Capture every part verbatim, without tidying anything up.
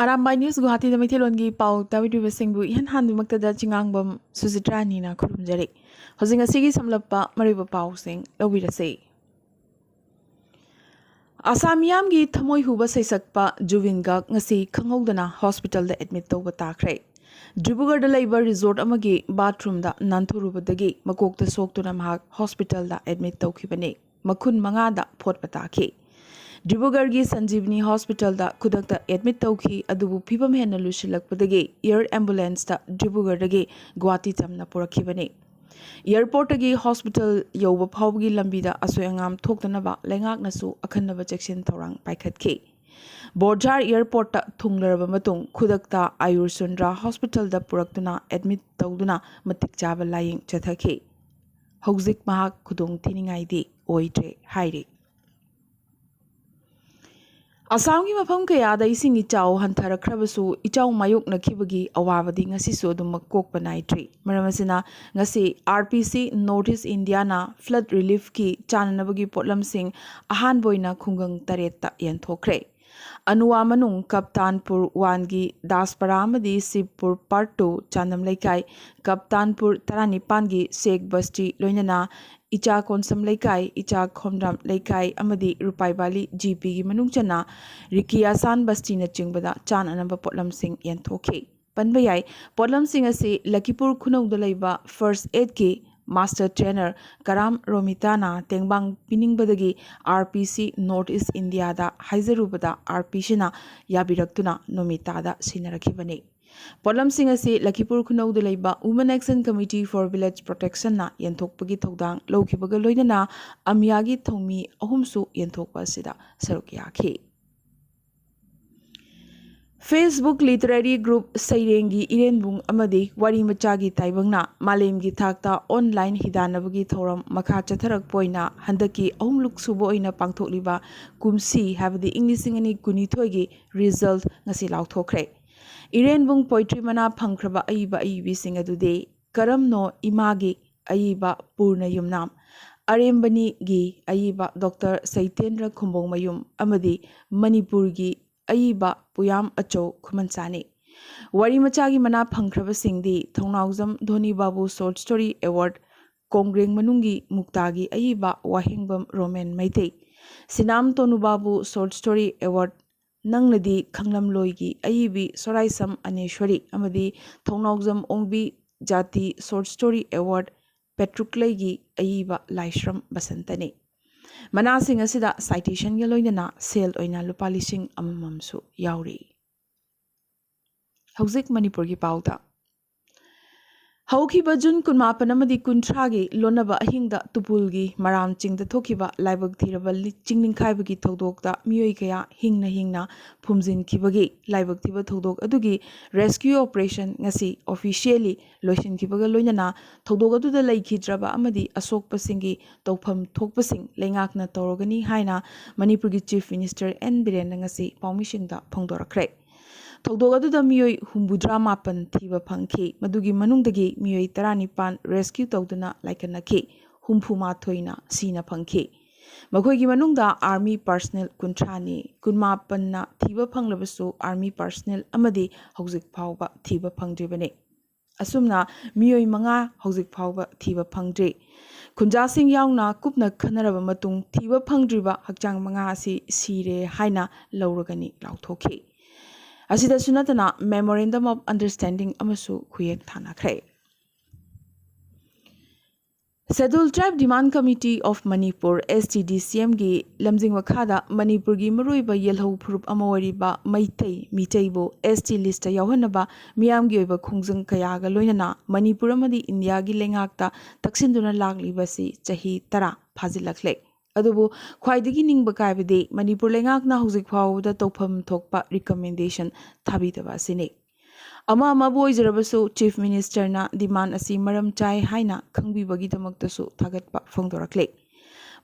Arambai news ꯒꯨꯋꯥꯍꯥꯇꯤꯗ ꯃꯩꯇꯩꯂꯣꯟꯒꯤ ꯄꯥꯎ ꯇꯥꯕꯤꯔꯤꯕꯁꯤꯡꯕꯨ ꯏꯍꯥꯟ ꯍꯥꯟꯕꯃꯛꯇꯗ ꯆꯤꯉꯥꯡꯕꯝ ꯁꯨꯖꯤꯇ꯭ꯔꯥꯅꯤꯅ ꯈꯨꯔꯨꯝꯖꯔꯤ꯫ ꯍꯧꯖꯤꯛ ꯉꯁꯤꯒꯤ ꯁꯝꯂꯞꯄ ꯃꯔꯨꯑꯣꯏꯕ ꯄꯥꯎꯁꯤꯡ ꯂꯧꯕꯤꯔꯁꯤ꯫ ꯑꯁꯥꯝ ꯃꯤꯌꯥꯝꯒꯤ ꯊꯃꯣꯏ ꯍꯨꯕ ꯁꯩꯁꯛꯄ ꯖꯨꯕꯤꯟ ꯒꯥꯔꯒ ꯉꯁꯤ ꯈꯪꯍꯧꯗꯅ ꯍꯣꯁꯄꯤꯇꯥꯜꯗ ꯑꯦꯗꯃꯤꯠ ꯇꯧꯕ ꯇꯥꯈ꯭ꯔꯦ꯫ ꯗꯤꯕ꯭ꯔꯨꯒꯔꯗ ꯂꯩꯕ ꯔꯤꯖꯣꯔꯠ ꯑꯃꯒꯤ ꯕꯥꯊꯔꯨꯝꯗ ꯅꯥꯟꯊꯣꯔꯨꯕꯗꯒꯤ ꯃꯀꯣꯛꯇ ꯁꯣꯛꯇꯨꯅ ꯃꯍꯥꯛ ꯍꯣꯁꯄꯤꯇꯥꯜꯗ ꯑꯦꯗꯃꯤꯠ ꯇꯧꯈꯤꯕꯅꯤ꯫ ꯃꯈꯨꯟ ꯃꯉꯥꯗ ꯐꯣꯠꯄ ꯇꯥꯈꯤ꯫ ꯗꯤꯕ꯭ꯔꯨꯒꯔꯒꯤ ꯁꯟꯖꯤꯕꯅꯤ ꯍꯣꯁꯄꯤꯇꯥꯜꯗ ꯈꯨꯗꯛꯇ ꯑꯦꯗꯃꯤꯠ ꯇꯧꯈꯤ, ꯑꯗꯨꯕꯨ ꯐꯤꯕꯝ ꯍꯦꯟꯅ ꯂꯨꯁꯤꯜꯂꯛꯄꯗꯒꯤ ꯑꯦꯌꯔ ꯑꯦꯝꯕꯨꯂꯦꯟꯁꯇ ꯗꯤꯕ꯭ꯔꯨꯒꯔꯗꯒꯤ ꯒꯨꯋꯥꯍꯥꯇꯤ ꯇꯝꯅ ꯄꯨꯔꯛꯈꯤꯕꯅꯤ꯫ ꯑꯦꯌꯔꯄꯣꯔꯠꯇꯒꯤ ꯍꯣꯁꯄꯤꯇꯥꯜ ꯌꯧꯕ ꯐꯥꯎꯕꯒꯤ ꯂꯝꯕꯤꯗ ꯑꯁꯣꯏ ꯑꯉꯥꯝ ꯊꯣꯛꯇꯅꯕ ꯂꯩꯉꯥꯛꯅꯁꯨ ꯑꯈꯟꯅꯕ ꯆꯦꯛꯁꯤꯟ ꯊꯧꯔꯥꯡ ꯄꯥꯏꯈꯠꯈꯤ꯫ ꯕꯣꯔꯖꯥꯔ ꯑꯦꯌꯔꯄꯣꯔꯠꯇ ꯊꯨꯡꯂꯔꯕ ꯃꯇꯨꯡ ꯈꯨꯗꯛꯇ ꯑꯌꯨꯔ ꯁꯨꯟꯗ꯭ꯔꯥ ꯍꯣꯁꯄꯤꯇꯥꯜꯗ ꯄꯨꯔꯛꯇꯨꯅ ꯑꯦꯗꯃꯤꯠ ꯇꯧꯗꯨꯅ ꯃꯇꯤꯛ ꯆꯥꯕ ꯂꯥꯌꯦꯡ ꯆꯠꯊꯈꯤ꯫ ꯍꯧꯖꯤꯛ ꯃꯍꯥꯛ ꯈꯨꯗꯣꯡ ꯊꯤꯅꯤꯡꯉꯥꯏꯗꯤ ꯑꯣꯏꯗ꯭ꯔꯦ ꯍꯥꯏꯔꯤ꯫ ꯑꯁꯥꯝꯒꯤ ꯃꯐꯝ ꯀꯌꯥꯗ ꯏꯁꯤꯡ ꯏꯆꯥꯎ ꯍꯟꯊꯔꯛꯈ꯭ꯔꯕꯁꯨ, ꯏꯆꯥꯎ ꯃꯥꯌꯣꯛꯅꯈꯤꯕꯒꯤ ꯑꯋꯥꯕꯗꯤ ꯉꯁꯤꯁꯨ ꯑꯗꯨꯃꯛ ꯀꯣꯛꯄ ꯅꯥꯏꯗ꯭ꯔꯤ꯫ ꯃꯔꯝ ꯑꯁꯤꯅ, ꯉꯁꯤ ꯑꯥꯔ ꯄꯤ ꯁꯤ ꯅꯣꯔꯠ ꯏꯁ ꯏꯟꯗꯤꯌꯥꯅ ꯐ꯭ꯂꯗ ꯔꯤꯂꯤꯐꯀꯤ ꯆꯥꯅꯅꯕꯒꯤ ꯄꯣꯠꯂꯝꯁꯤꯡ ꯑꯍꯥꯟꯕ ꯑꯣꯏꯅ ꯈꯨꯡꯒꯪ ꯇꯔꯦꯠꯇ ꯌꯦꯟꯊꯣꯛꯈ꯭ꯔꯦ꯫ ꯑꯅꯨꯋꯥ ꯃꯅꯨꯡ ꯀꯞꯇꯥꯟꯄꯨꯔ ꯋꯥꯟꯒꯤ ꯗꯥꯁꯄꯥꯔꯥ ꯑꯃꯗꯤ ꯁꯤꯕꯄꯨꯔ ꯄꯥꯔꯠ ꯇꯨ ꯆꯥꯟꯗꯝ ꯂꯩꯀꯥꯏ, ꯀꯞꯇꯥꯟꯄꯨꯔ ꯇꯔꯥꯅꯤꯄꯥꯟꯒꯤ ꯁꯦꯈ ꯕꯁꯇꯤ, ꯂꯣꯏꯅꯅ ꯏꯆꯥ ꯀꯣꯟꯁꯝ ꯂꯩꯀꯥꯏ, ꯏꯆꯥ ꯈꯣꯝꯗ꯭ꯔꯥꯝ ꯂꯩꯀꯥꯏ ꯑꯃꯗꯤ ꯔꯨꯄꯥꯏ ꯚꯦꯂꯤ ꯖꯤ ꯄꯤꯒꯤ ꯃꯅꯨꯡ ꯆꯟꯅ ꯔꯤꯀꯤꯌꯥꯁꯥꯟ ꯕꯁꯇꯤꯅꯆꯤꯡꯕꯗ ꯆꯥꯅꯅꯕ ꯄꯣꯠꯂꯝꯁꯤꯡ ꯌꯦꯟꯊꯣꯛꯈꯤ꯫ ꯄꯟꯕ ꯌꯥꯏ, ꯄꯣꯠꯂꯝꯁꯤꯡ ꯑꯁꯤ ꯂꯈꯤꯄꯨꯔ ꯈꯨꯅꯧꯗ ꯂꯩꯕ ꯐꯥꯔꯁ ꯑꯦꯗꯀꯤ ꯃꯥꯁꯇꯔ ꯇ꯭ꯔꯦꯅꯔ ꯀꯔꯥꯝ ꯔꯣꯃꯤꯇꯥꯅ ꯇꯦꯡꯕꯥꯡ ꯄꯤꯅꯤꯡꯕꯗꯒꯤ ꯑꯥꯔ ꯄꯤ ꯁꯤ ꯅꯣꯔꯠ ꯏꯁ ꯏꯟꯗꯤꯌꯥꯗ ꯍꯥꯏꯖꯔꯨꯕꯗ, ꯑꯥꯔ ꯄꯤ ꯁꯤꯅ ꯌꯥꯕꯤꯔꯛꯇꯨꯅ ꯅꯣꯃꯤꯇꯥꯗ ꯁꯤꯟꯅꯔꯛꯈꯤꯕꯅꯤ꯫ ꯄꯣꯠꯂꯝꯁꯤꯡ ꯑꯁꯤ ꯂꯈꯤꯄꯨꯔ ꯈꯨꯅꯧꯗ ꯂꯩꯕ Women Action Committee for Village Protectionꯅ ꯌꯦꯟꯊꯣꯛꯄꯒꯤ ꯊꯧꯗꯥꯡ ꯂꯧꯈꯤꯕꯒ ꯂꯣꯏꯅꯅ ꯑꯃꯤꯌꯥꯒꯤ ꯊꯧꯃꯤ ꯑꯍꯨꯝꯁꯨ ꯌꯦꯟꯊꯣꯛꯄ ꯑꯁꯤꯗ ꯁꯔꯨꯛ ꯌꯥꯈꯤ꯫ Facebook literary group ꯁꯩꯔꯦꯡꯒꯤ ꯏꯔꯦꯟꯕꯨꯡ ꯑꯃꯗꯤ ꯋꯥꯔꯤ ꯃꯆꯥꯒꯤ ꯇꯥꯏꯕꯪꯅ ꯃꯥꯂꯦꯝꯒꯤ ꯊꯥꯛꯇ online ꯍꯤꯗꯥꯟꯅꯕꯒꯤ ꯊꯧꯔꯝ ꯃꯈꯥ ꯆꯠꯊꯔꯛꯄ ꯑꯣꯏꯅ ꯍꯟꯗꯛꯀꯤ ꯑꯍꯨꯝꯂꯛ ꯁꯨꯕ ꯑꯣꯏꯅ ꯄꯥꯡꯊꯣꯛꯂꯤꯕ ꯀꯨꯝꯁꯤ, ꯍꯥꯏꯕꯗꯤ ꯏꯪ ꯂꯤꯁꯤꯡ ꯑꯅꯤ ꯀꯨꯟꯅꯤꯊꯣꯏꯒꯤ result ꯉꯁꯤ ꯂꯥꯎꯊꯣꯛꯈ꯭ꯔꯦ꯫ ꯏꯔꯦꯟꯕꯨꯡ poetry ꯃꯅꯥ ꯐꯪꯈ꯭ꯔꯕ ꯑꯏꯕ ꯑꯏꯕꯤꯁꯤꯡ ꯑꯗꯨꯗꯤ ꯀꯔꯝꯅꯣ ꯏꯃꯥꯒꯤ ꯑꯏꯕ ꯄꯨꯔꯅ ꯌꯨꯝꯅꯥꯝ, ꯑꯔꯦꯝꯕꯅꯤꯒꯤ ꯑꯏꯕ ꯗꯣꯛꯇꯔ ꯁꯩꯇꯦꯟꯗ꯭ꯔ ꯈꯨꯝꯕꯣꯡꯃꯌꯨꯝ ꯑꯃꯗꯤ ꯃꯅꯤꯄꯨꯔꯒꯤ ꯑꯏꯕ ꯄꯨꯌꯥꯝ ꯑꯆꯧ ꯈꯨꯃꯟꯆꯥꯅꯤ꯫ ꯋꯥꯔꯤ ꯃꯆꯥꯒꯤ ꯃꯅꯥ ꯐꯪꯈ꯭ꯔꯕꯁꯤꯡꯗꯤ ꯊꯧꯅꯥꯎꯖꯝ ꯙꯣꯅꯤ ꯕꯥꯕꯨ Short Story Award, ꯀꯣꯡꯒ꯭ꯔꯦꯡ ꯃꯅꯨꯡꯒꯤ ꯃꯨꯛꯇꯥꯒꯤ ꯑꯏꯕ ꯋꯥꯍꯦꯡꯕꯝ Romen Meitei, Sinam Tonu Babu Short Story Award, ꯅꯪꯅꯗꯤ ꯈꯪꯂꯝꯂꯣꯏꯒꯤ ꯑꯏꯕꯤ ꯁꯣꯔꯥꯏꯁꯝ ꯑꯅꯦꯁ꯭ꯋꯔꯤ ꯑꯃꯗꯤ ꯊꯧꯅꯥꯎꯖꯝ ꯑꯣꯡꯕꯤ ꯖꯥꯇꯤ Short Story Award, ꯄꯦꯇ꯭ꯔꯨꯛꯂꯩꯒꯤ ꯑꯏꯕ ꯂꯥꯏꯁ꯭ꯔꯝ ꯕꯁꯟꯇꯅꯤ꯫ ꯃꯅꯥꯁꯤꯡ ꯑꯁꯤꯗ ꯁꯥꯏꯇꯦꯁꯟꯒ ꯂꯣꯏꯅꯅ ꯁꯦꯜ ꯑꯣꯏꯅ ꯂꯨꯄꯥ ꯂꯤꯁꯤꯡ ꯑꯃꯃꯝꯁꯨ ꯌꯥꯎꯔꯤ꯫ ꯍꯧꯖꯤꯛ ꯃꯅꯤꯄꯨꯔꯒꯤ ꯄꯥꯎꯗ꯫ ꯍꯧꯈꯤꯕ ꯖꯨꯟ ꯀꯨꯟꯃꯥꯄꯟ ꯑꯃꯗꯤ ꯀꯨꯟꯊ꯭ꯔꯥꯒꯤ ꯂꯣꯟꯅꯕ ꯑꯍꯤꯡꯗ ꯇꯨꯄꯨꯜꯒꯤ ꯃꯔꯥꯝ ꯆꯤꯡꯗ ꯊꯣꯛꯈꯤꯕ ꯂꯥꯏꯕꯛ ꯊꯤꯔꯕ ꯂꯤ-, ꯆꯤꯡ ꯅꯤꯡꯈꯥꯏꯕꯒꯤ ꯊꯧꯗꯣꯛꯇ ꯃꯤꯑꯣꯏ ꯀꯌꯥ ꯍꯤꯡꯅ ꯍꯤꯡꯅ ꯐꯨꯝꯖꯤꯟꯈꯤꯕꯒꯤ ꯂꯥꯏꯕꯛ ꯊꯤꯕ ꯊꯧꯗꯣꯛ ꯑꯗꯨꯒꯤ rescue operation ꯉꯁꯤ officially ꯂꯣꯏꯁꯤꯟꯈꯤꯕꯒ ꯂꯣꯏꯅꯅ ꯊꯧꯗꯣꯛ ꯑꯗꯨꯗ ꯂꯩꯈꯤꯗ꯭ꯔꯕ ꯑꯃꯗꯤ ꯑꯁꯣꯛꯄꯁꯤꯡꯒꯤ ꯇꯧꯐꯝ ꯊꯣꯛꯄꯁꯤꯡ ꯂꯩꯉꯥꯛꯅ ꯇꯧꯔꯒꯅꯤ ꯍꯥꯏꯅ ꯃꯅꯤꯄꯨꯔꯒꯤ Chief Minister ꯑꯦꯟ ꯕꯤꯔꯦꯟꯅ ꯉꯁꯤ ꯄꯥꯎꯃꯤꯁꯤꯡꯗ ꯐꯣꯡꯗꯣꯔꯛꯈ꯭ꯔꯦ꯫ ꯊꯧꯗꯣꯛ ꯑꯗꯨꯗ ꯃꯤꯑꯣꯏ ꯍꯨꯝꯐꯨꯇꯔꯥ ꯃꯥꯄꯟ ꯊꯤꯕ ꯐꯪꯈꯤ꯫ ꯃꯗꯨꯒꯤ ꯃꯅꯨꯡꯗꯒꯤ ꯃꯤꯑꯣꯏ ꯇꯔꯥꯅꯤꯄꯥꯟ rescue ꯇꯧꯗꯨꯅ ꯂꯥꯏꯀꯠꯅꯈꯤ꯫ ꯍꯨꯝꯐꯨ ꯃꯥꯊꯣꯏꯅ ꯁꯤꯅ ꯐꯪꯈꯤ꯫ ꯃꯈꯣꯏꯒꯤ ꯃꯅꯨꯡꯗ army personnel ꯀꯨꯟꯊ꯭ꯔꯥꯅꯤ꯫ ꯀꯨꯟꯃꯥꯄꯟꯅ ꯊꯤꯕ ꯐꯪꯂꯕꯁꯨ army personnel ꯑꯃꯗꯤ ꯍꯧꯖꯤꯛ ꯐꯥꯎꯕ ꯊꯤꯕ ꯐꯪꯗ꯭ꯔꯤꯕꯅꯤ꯫ ꯑꯁꯨꯝꯅ ꯃꯤꯑꯣꯏ ꯃꯉꯥ ꯍꯧꯖꯤꯛ ꯐꯥꯎꯕ ꯊꯤꯕ ꯐꯪꯗ꯭ꯔꯤ꯫ ꯈꯨꯟꯖꯥꯁꯤꯡ ꯌꯥꯎꯅ ꯀꯨꯞꯅ ꯈꯟꯅꯔꯕ ꯃꯇꯨꯡ ꯊꯤꯕ ꯐꯪꯗ꯭ꯔꯤꯕ ꯍꯛꯆꯥꯡ ꯃꯉꯥ ꯑꯁꯤ ꯁꯤꯔꯦ ꯍꯥꯏꯅ ꯂꯧꯔꯒꯅꯤ ꯂꯥꯎꯊꯣꯛꯈꯤ꯫ ꯑꯁꯤꯗꯁꯨ ꯅꯠꯇꯅ Memorandum of Understanding ꯑꯃꯁꯨ ꯈꯨꯌꯦꯛ ꯊꯥꯅꯈ꯭ꯔꯦ꯫ Scheduled Tribe Demand Committee of Manipur, S T D C M ꯒꯤ ꯂꯝꯖꯤꯡ ꯃꯈꯥꯗ ꯃꯅꯤꯄꯨꯔꯒꯤ ꯃꯔꯨꯑꯣꯏꯕ ꯌꯦꯜꯍꯧ ꯐꯨꯔꯨꯞ ꯑꯃ ꯑꯣꯏꯔꯤꯕ ꯃꯩꯇꯩ ꯃꯤꯇꯩꯕꯨ S T list ꯌꯥꯎꯍꯟꯅꯕ ꯃꯤꯌꯥꯝꯒꯤ ꯑꯣꯏꯕ ꯈꯣꯡꯖꯪ ꯀꯌꯥꯒ ꯂꯣꯏꯅꯅ ꯃꯅꯤꯄꯨꯔ ꯑꯃꯗꯤ ꯏꯟꯗꯤꯌꯥꯒꯤ ꯂꯩꯉꯥꯛꯇ ꯇꯛꯁꯤꯟꯗꯨꯅ ꯂꯥꯛꯂꯤꯕꯁꯤ ꯆꯍꯤ ꯇꯔꯥ ꯐꯥꯖꯤꯜꯂꯛꯂꯦ꯫ ꯑꯗꯨꯕꯨ ꯈ꯭ꯋꯥꯏꯗꯒꯤ ꯅꯤꯡꯕ ꯀꯥꯏꯕꯗꯤ ꯃꯅꯤꯄꯨꯔ ꯂꯩꯉꯥꯛꯅ ꯍꯧꯖꯤꯛ ꯐꯥꯎꯕꯗ ꯇꯧꯐꯝ ꯊꯣꯛꯄ recommendation ꯊꯥꯕꯤꯗꯕ ꯑꯁꯤꯅꯤ꯫ ꯑꯃ ꯑꯃꯕꯨ ꯑꯣꯏꯖꯔꯕꯁꯨ Chief Minister ꯅ demand ꯑꯁꯤ ꯃꯔꯝ ꯆꯥꯏ ꯍꯥꯏꯅ ꯈꯪꯕꯤꯕꯒꯤꯗꯃꯛꯇꯁꯨ ꯊꯥꯒꯠꯄ ꯐꯣꯡꯗꯣꯔꯛꯂꯤ꯫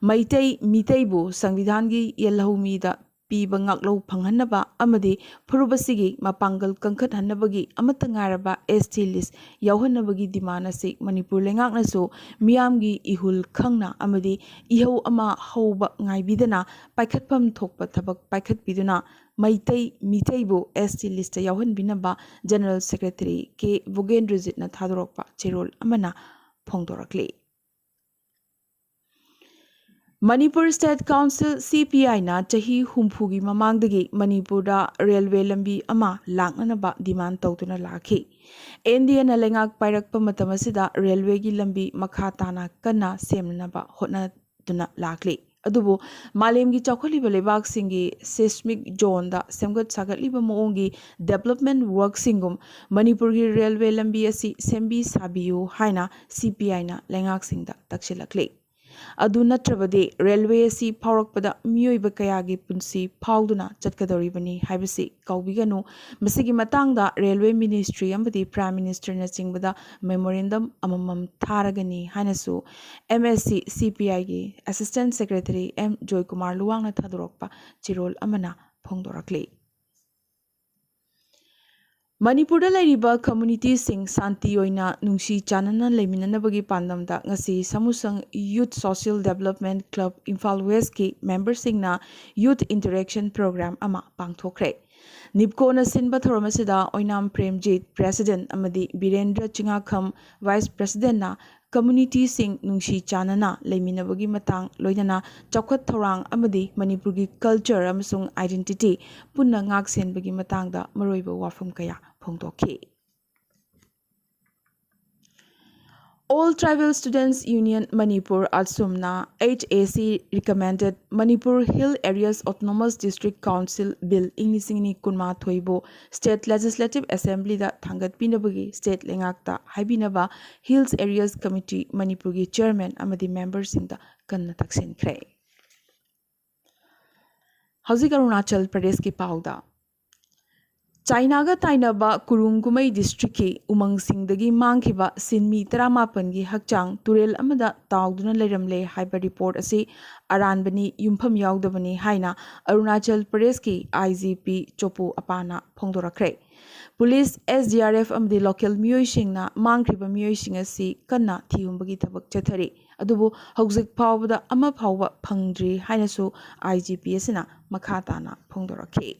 ꯃꯩꯇꯩ ꯃꯤꯇꯩꯕꯨ ꯁꯪꯕꯤꯙꯥꯟꯒꯤ ꯌꯦꯜꯍꯧꯃꯤꯗ ꯄꯤꯕ ꯉꯥꯛꯂꯧ ꯐꯪꯍꯟꯅꯕ ꯑꯃꯗꯤ ꯐꯨꯔꯨꯞ ꯑꯁꯤꯒꯤ ꯃꯄꯥꯡꯒꯜ ꯀꯟꯈꯠꯍꯟꯅꯕꯒꯤ ꯑꯃꯠꯇ ꯉꯥꯏꯔꯕ ꯑꯦꯁ ꯇꯤ ꯂꯤꯁ ꯌꯥꯎꯍꯟꯅꯕꯒꯤ ꯗꯤꯃꯥꯟ ꯑꯁꯤ ꯃꯅꯤꯄꯨꯔ ꯂꯩꯉꯥꯛꯅꯁꯨ ꯃꯤꯌꯥꯝꯒꯤ ꯏꯍꯨꯜ ꯈꯪꯅ ꯑꯃꯗꯤ ꯏꯍꯧ ꯑꯃ ꯍꯧꯕ ꯉꯥꯏꯕꯤꯗꯅ ꯄꯥꯏꯈꯠꯐꯝ ꯊꯣꯛꯄ ꯊꯕꯛ ꯄꯥꯏꯈꯠꯄꯤꯗꯨꯅ ꯃꯩꯇꯩ ꯃꯤꯇꯩꯕꯨ ꯑꯦꯁ ꯇꯤ ꯂꯤꯁꯇ ꯌꯥꯎꯍꯟꯕꯤꯅꯕ ꯖꯦꯅꯔꯦꯜ ꯁꯦꯀ꯭ꯔꯦꯇꯔꯤ ꯀꯦ ꯚꯣꯒꯦꯟꯗ꯭ꯔꯖꯤꯠꯅ ꯊꯥꯗꯣꯔꯛꯄ ꯆꯦꯔꯣꯜ ꯑꯃꯅ ꯐꯣꯡꯗꯣꯔꯛꯂꯤ꯫ ꯃꯅꯤꯄꯨꯔ ꯁ꯭ꯇꯦꯠ ꯀꯥꯎꯟꯁꯤꯜ, ꯁꯤ ꯄꯤ ꯑꯥꯏꯅ ꯆꯍꯤ ꯍꯨꯝꯐꯨꯒꯤ ꯃꯃꯥꯡꯗꯒꯤ ꯃꯅꯤꯄꯨꯔꯗ ꯔꯦꯜꯋꯦ ꯂꯝꯕꯤ ꯑꯃ ꯂꯥꯛꯅꯅꯕ ꯗꯤꯃꯥꯟ ꯇꯧꯗꯨꯅ ꯂꯥꯛꯈꯤ꯫ ꯑꯦꯟ ꯗꯤ ꯑꯦꯅ ꯂꯩꯉꯥꯛ ꯄꯥꯏꯔꯛꯄ ꯃꯇꯝ ꯑꯁꯤꯗ ꯔꯦꯜꯋꯦꯒꯤ ꯂꯝꯕꯤ ꯃꯈꯥ ꯇꯥꯅ ꯀꯟꯅ ꯁꯦꯝꯅꯅꯕ ꯍꯣꯠꯅꯗꯨꯅ ꯂꯥꯛꯂꯤ꯫ ꯑꯗꯨꯕꯨ ꯃꯥꯂꯦꯝꯒꯤ ꯆꯥꯎꯈꯠꯂꯤꯕ ꯂꯩꯕꯥꯛꯁꯤꯡꯒꯤ ꯁꯦꯁꯃꯤꯛ ꯖꯣꯟꯗ ꯁꯦꯝꯒꯠ ꯁꯥꯒꯠꯂꯤꯕ ꯃꯑꯣꯡꯒꯤ ꯗꯦꯕꯂꯞꯃꯦꯟ ꯋꯥꯔꯛꯁꯤꯡꯒꯨꯝ ꯃꯅꯤꯄꯨꯔꯒꯤ ꯔꯦꯜꯋꯦ ꯂꯝꯕꯤ ꯑꯁꯤ ꯁꯦꯝꯕꯤ ꯁꯥꯕꯤꯌꯨ ꯍꯥꯏꯅ ꯁꯤ ꯄꯤ ꯑꯥꯏꯅ ꯂꯩꯉꯥꯛꯁꯤꯡꯗ ꯇꯛꯁꯤꯜꯂꯛꯂꯤ꯫ ꯑꯗꯨ ꯅꯠꯇ꯭ꯔꯕꯗꯤ ꯔꯦꯜꯋꯦ ꯑꯁꯤ ꯐꯥꯎꯔꯛꯄꯗ ꯃꯤꯑꯣꯏꯕ ꯀꯌꯥꯒꯤ ꯄꯨꯟꯁꯤ ꯐꯥꯎꯗꯨꯅ ꯆꯠꯀꯗꯧꯔꯤꯕꯅꯤ ꯍꯥꯏꯕꯁꯤ ꯀꯥꯎꯕꯤꯒꯅꯨ꯫ ꯃꯁꯤꯒꯤ ꯃꯇꯥꯡꯗ ꯔꯦꯜꯋꯦ ꯃꯤꯅꯤꯁꯇ꯭ꯔꯤ ꯑꯃꯗꯤ ꯄ꯭ꯔꯥꯏꯝ ꯃꯤꯅꯤꯁꯇꯔꯅꯆꯤꯡꯕꯗ ꯃꯦꯃꯣꯔꯦꯟꯗꯝ ꯑꯃꯃꯝ ꯊꯥꯔꯒꯅꯤ ꯍꯥꯏꯅꯁꯨ ꯑꯦꯝ ꯑꯦꯁ ꯁꯤ ꯁꯤ ꯄꯤ ꯑꯥꯏꯒꯤ ꯑꯦꯁꯤꯁꯇꯦꯟ ꯁꯦꯀ꯭ꯔꯦꯇꯔꯤ ꯑꯦꯝ ꯖꯣꯏꯀꯨꯃꯥꯔ ꯂꯨꯋꯥꯡꯅ ꯊꯥꯗꯣꯔꯛꯄ ꯆꯦꯔꯣꯜ ꯑꯃꯅ ꯐꯣꯡꯗꯣꯔꯛꯂꯤ꯫ ꯃꯅꯤꯄꯨꯔꯗ ꯂꯩꯔꯤꯕ ꯀꯝꯃ꯭ꯌꯨꯅꯤꯇꯤꯁꯤꯡ ꯁꯥꯟꯇꯤ ꯑꯣꯏꯅ ꯅꯨꯡꯁꯤ ꯆꯥꯟꯅꯅ ꯂꯩꯃꯤꯟꯅꯅꯕꯒꯤ ꯄꯥꯟꯗꯝꯗ ꯉꯁꯤ ꯁꯥꯃꯨꯁꯪ ꯌꯨꯠ ꯁꯣꯁꯤꯌꯦꯜ ꯗꯦꯕꯂꯞꯃꯦꯟ ꯀ꯭ꯂꯕ ꯏꯝꯐꯥꯜ ꯋꯦꯁꯀꯤ ꯃꯦꯝꯕꯔꯁꯤꯡꯅ ꯌꯨꯠ ꯏꯟꯇꯔꯦꯛꯁꯟ ꯄ꯭ꯔꯣꯒ꯭ꯔꯥꯝ ꯑꯃ ꯄꯥꯡꯊꯣꯛꯈ꯭ꯔꯦ꯫ ꯅꯤꯞꯀꯣꯅ ꯁꯤꯟꯕ ꯊꯧꯔꯝ ꯑꯁꯤꯗ ꯑꯣꯏꯅꯥꯝ ꯄ꯭ꯔꯦꯝꯖꯤꯠ, ꯄ꯭ꯔꯦꯁꯤꯗꯦꯟꯠ, ꯑꯃꯗꯤ ꯕꯤꯔꯦꯟꯗ꯭ꯔ ꯆꯤꯉꯥꯈꯝ, ꯚꯥꯏꯁ ꯄ꯭ꯔꯦꯁꯤꯗꯦꯟꯠꯅ ꯀꯝꯃ꯭ꯌꯨꯅꯤꯇꯤꯁꯤꯡ ꯅꯨꯡꯁꯤ ꯆꯥꯟꯅꯅ ꯂꯩꯃꯤꯟꯅꯕꯒꯤ ꯃꯇꯥꯡ, ꯂꯣꯏꯅꯅ ꯆꯥꯎꯈꯠ ꯊꯧꯔꯥꯡ ꯑꯃꯗꯤ ꯃꯅꯤꯄꯨꯔꯒꯤ ꯀꯜꯆꯔ ꯑꯃꯁꯨꯡ ꯑꯥꯏꯗꯦꯟꯇꯤꯇꯤ ꯄꯨꯟꯅ ꯉꯥꯛ ꯁꯦꯟꯕꯒꯤ ꯃꯇꯥꯡꯗ ꯃꯔꯨꯑꯣꯏꯕ ꯋꯥꯐꯝ ꯀꯌꯥ ꯐꯣꯡꯗꯣꯛꯈꯤ꯫ All Tribal Students Union Manipur, ATSUM, ꯅ H A C recommended Manipur Hill Areas Autonomous District Council Bill ꯏꯪ ꯂꯤꯁꯤꯡ ꯑꯅꯤ ꯀꯨꯟꯃꯥꯊꯣꯏꯕꯨ State Legislative Assembly ꯗ ꯊꯥꯡꯒꯠꯄꯤꯅꯕꯒꯤ state ꯂꯩꯉꯥꯛꯇ ꯍꯥꯏꯕꯤꯅꯕ Hills Areas Committee ꯃꯅꯤꯄꯨꯔꯒꯤ chairman ꯑꯃꯗꯤ member ꯁꯤꯡꯗ ꯀꯟꯅ ꯇꯛꯁꯤꯟꯈ꯭ꯔꯦ꯫ ꯍꯧꯖꯤꯛ ꯑꯔꯨꯅꯥꯆꯜ ꯄ꯭ꯔꯗꯦꯁꯀꯤ ꯄꯥꯎꯗ꯫ ꯆꯥꯏꯅꯥꯒ ꯇꯥꯏꯅꯕ ꯀꯨꯔꯨꯡ ꯀꯨꯃꯩ ꯗꯤꯁꯇ꯭ꯔꯤꯛꯀꯤ ꯎꯃꯪꯁꯤꯡꯗꯒꯤ ꯃꯥꯡꯈꯤꯕ ꯁꯤꯟꯃꯤ ꯇꯔꯥꯃꯥꯄꯟꯒꯤ ꯍꯛꯆꯥꯡ ꯇꯨꯔꯦꯜ ꯑꯃꯗ ꯇꯥꯎꯗꯨꯅ ꯂꯩꯔꯝꯂꯦ ꯍꯥꯏꯕ ꯔꯤꯄꯣꯔꯠ ꯑꯁꯤ ꯑꯔꯥꯟꯕꯅꯤ, ꯌꯨꯝꯐꯝ ꯌꯥꯎꯗꯕꯅꯤ ꯍꯥꯏꯅ ꯑꯔꯨꯅꯥꯆꯜ ꯄ꯭ꯔꯗꯦꯁꯀꯤ ꯑꯥꯏ ꯖꯤ ꯄꯤ ꯆꯣꯄꯨ ꯑꯄꯥꯅ ꯐꯣꯡꯗꯣꯔꯛꯈ꯭ꯔꯦ꯫ Police, S D R F ꯑꯃꯗꯤ ꯂꯣꯀꯦꯜ ꯃꯤꯑꯣꯏꯁꯤꯡꯅ ꯃꯥꯡꯈ꯭ꯔꯤꯕ ꯃꯤꯑꯣꯏꯁꯤꯡ ꯑꯁꯤ ꯀꯟꯅ ꯊꯤꯍꯨꯝꯕꯒꯤ ꯊꯕꯛ ꯆꯠꯊꯔꯤ꯫ ꯑꯗꯨꯕꯨ ꯍꯧꯖꯤꯛ ꯐꯥꯎꯕꯗ ꯑꯃ ꯐꯥꯎꯕ ꯐꯪꯗ꯭ꯔꯤ ꯍꯥꯏꯅꯁꯨ ꯑꯥꯏ ꯖꯤ ꯄꯤ ꯑꯁꯤꯅ ꯃꯈꯥ ꯇꯥꯅ ꯐꯣꯡꯗꯣꯔꯛꯈꯤ꯫